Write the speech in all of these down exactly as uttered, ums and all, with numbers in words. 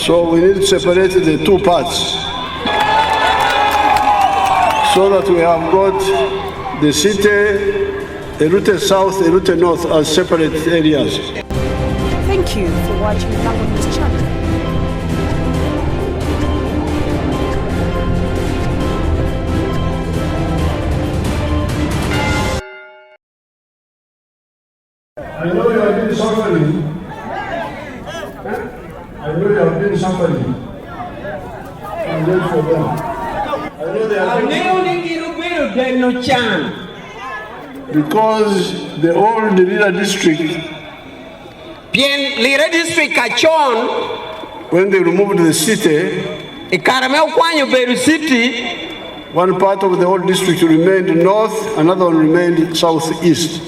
So we need to separate the two parts so that we have got the city, Erute South, Erute North as separate areas. Thank you for watching Lango News Channel. I know you have been suffering. I know you have been suffering. And wait for them. I know they have been. Aŋeo ni gin obedo deno can. Because the old Lira district, pien Lira district acon, when they removed the city, i kare me okwanyo bedo city, one part of the old district remained north, another one remained southeast.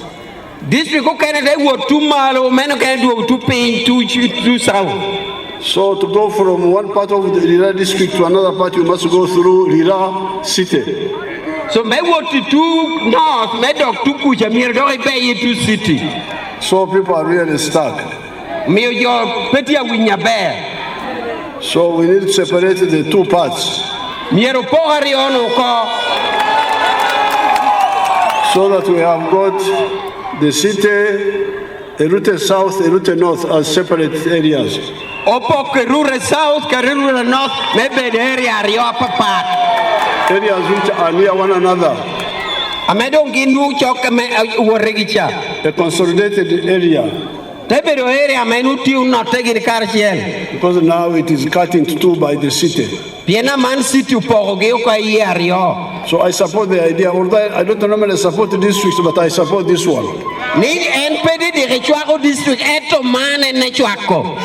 District okene te wot tu malo, meno okene dwogo tu piny, tu, tu, tu south. So to go from one part of the Lira district to another part, you must go through Lira city. So me wot i tu north, me dok tu kuca, myero dok ibe i tu city. So people are really stuck. Miyo jo pe tye awinyo aber. So we need to separate the two parts. Myero opok aryo-nu oko. So that we have got the city, Erute South, Erute North as separate areas. Opok Erute South kede Erute North me bedo area aryo apapat. Areas which are near one another. Ame doŋ gin dwogo cok ame, eh, wotegi ca. A consolidated area. Te bedo area ame en otye onotte gin karacel. Because now it is cut into two by the city. Pien aman city opokogi oko i yie aryo. So I support the idea, although I don't normally support districts, but I support this one. Ni en pe didiki cwako district, ento man en ecwako.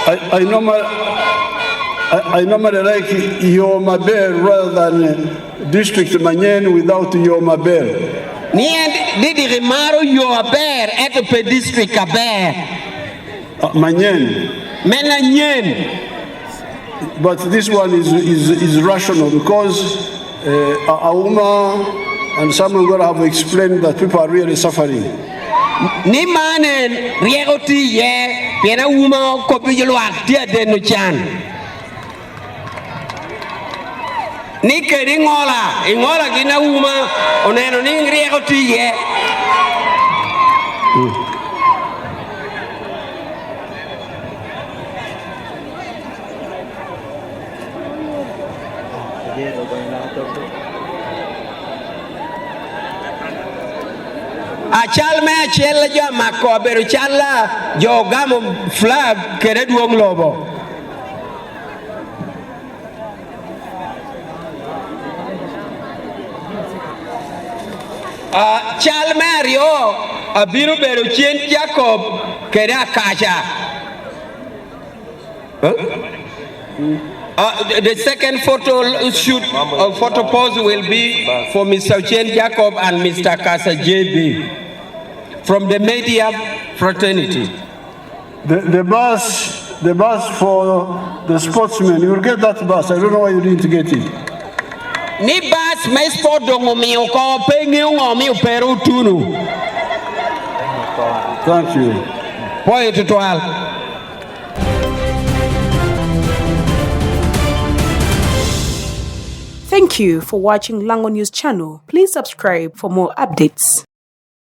I, I normal-, I, I normally like yo maber rather than, uh, district manyen without yo maber. Ni en didiki maro yo aber, ento pe district aber. Uh, manyen. Men anyen. But this one is, is, is rational because, uh, A-, Auma and Samuel Ngora have explained that people are really suffering. Ni man en ryeko tye iye, pien Auma okobbi jo lwak tye adeno can. Ni kede Iŋola, Iŋola gin Auma oneno ni ryeko tye iye. Acal me acel jo a mako obedo cal a jo ogamo flag kede adwoŋ lobo. Ah, cal me aryo abino bedo cen Jacob kede Akaca. Huh? Uh, the, the second photo shoot, uh, photo pose will be for Mister Ochen Jacob and Mister Kasa J B from the media fraternity. The, the bus, the bus for the sportsmen, you will get that bus. I don't know why you didn't get it. Ni bus me sport doŋ omio oko, pe iŋeo ŋo omio pe ru otuno. Thank you. Pwoyo tutwal. Thank you for watching Lango News Channel. Please subscribe for more updates.